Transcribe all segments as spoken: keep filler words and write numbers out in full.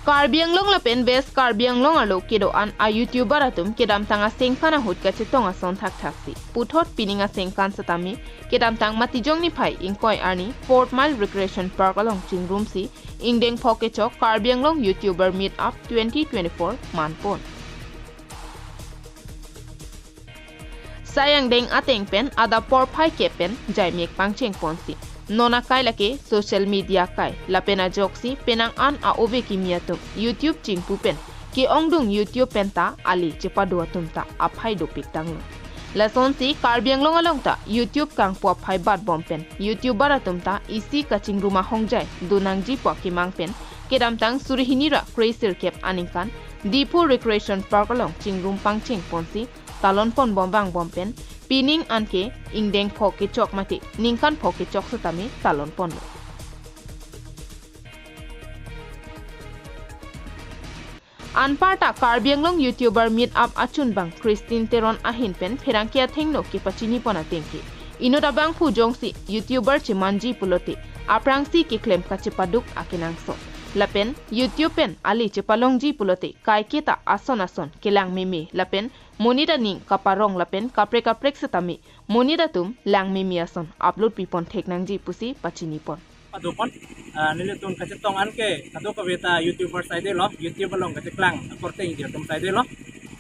Karbi Anglong lapen West Karbi Anglong arlo kedo-an a-YouTuber atum kedamtang asengkan ahut kachetong ason thakthaksi puthot pining asengkan setame kedamtang Matijong niphai ingkoi arni Fourth Mile Recreation Park along chingrumsi ingdeng pho kechok Karbi Anglong YouTuber Meet Up twenty twenty-four manpon. Sai angdeng ateng pen adap porphai kep pen jaimek pangchengponsi non akai lake social media akai lapen ajoksi penang an a-ove kimi atum YouTube chingpu pen ke-ongdung YouTube pen ta ale chepado atum ta aphai dopik tanglo. Lasonsi Karbi Anglong along ta YouTube kangpu aphai batbom pen YouTuber atum ta isi kachingrum ahongjai donangji pu akemang pen kedamtang suri hini ra kre sirkep aningkan Diphu Recreation Park along chingrum pangchengponsi talonponbom vangbom pen pining anke ingdeng pho kechok mate ningkan pho kechok setame talonponlo. Anparta Karbi Anglong YouTuber Meet Up achunbang Christine Teron ahin pen pherangke athengno kepachinipon atengke inut abangphu jongsi YouTuber chemanji pulote aphrangsi keklem kachepaduk akenangsot lapen YouTube pen ale chepalongji pulote kaiketa ason ason kelang meme lapen monit aning kaparong lapen kaprek kaprek setame monit atum lang meme ason upload pipon thek nangji pusi pachinipon. Padopon, ah, nelitum kachetong anke kadokave ta YouTuber saidelo, YouTube along kacheklang akorte ingjir atum saidelo.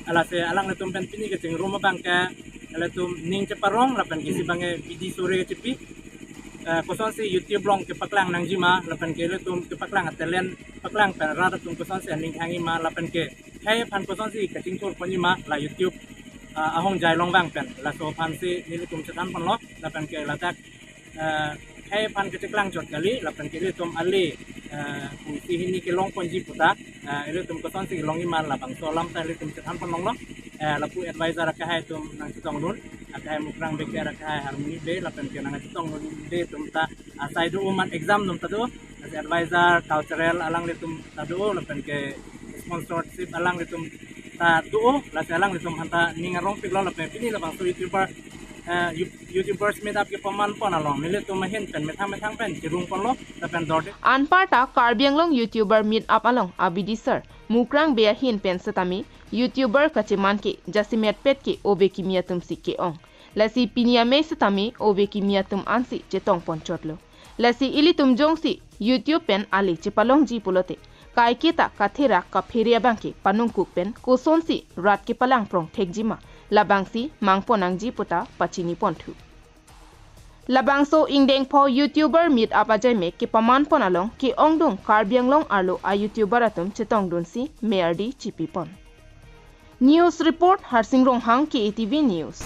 Lasi alanglitum pen pini kachingrum abangke ilitum ning cheparong lapen ke isi abangke bidi sore kachepi. Eh, kosonsi YouTube along kepaklang nangjima lapen ke ilitum kepaklang a-talent paklang pen rat atum kosonsi aning hangji ma lapen ke khei aphan kosonsi kachingthurponji ma la YouTube, ah, ahongjai along vang pen laso aphansi nelitum chethanponlo lapen ke ladak, eh, khei aphan kacheklang chot kali lapen ke ilitum ale, eh, pu isi hini kelongponji puta, eh, ilitum kosonsi kelongji ma labangso alam ta ilitum chethanpon longlo. Eh, lapu advisor akehai atum nangchetongdun, akehai Mukrang Bey ke akehai Harmony Bey lapen ke nangchetongdun Bey atum ta asai do umat exam atum ta do, lasi advisor cultural alanglitum ta do lapen ke sponsorship alanglitum ta do, lasi alanglitum aphanta ning arongpiklo lapen pini labangso YouTuber, eh, You-, YouTubers Meet Up kepamanpon along nelitum ahin pen methang methang pen chirungponlo lapen dorde. Anparta Karbi Anglong YouTuber Meet Up along abidi sir Mukrang Bey ahin pen setame YouTuber kacheman ke jasemet pet ke ove kimi atumsi ke-ong. Lasi pini amei setame ove kimi atum ansi chetongpon chotlo. Lasi ilitum jongsi YouTube pen ale chepalongji pulote kaiketa katherak kaphere abangke panungkuk pen kosonsi rat kepalangprong thekji ma labangsi mangpon nangji puta pachinipon thu. Labangso ingdeng pho YouTuber Meet Up ajaimek kepamanpon along ke-ongdung Karbi Anglong arlo a-YouTuber atum chetongdunsi me ardi chipipon. News report Harsing Ronghang, K A T V News.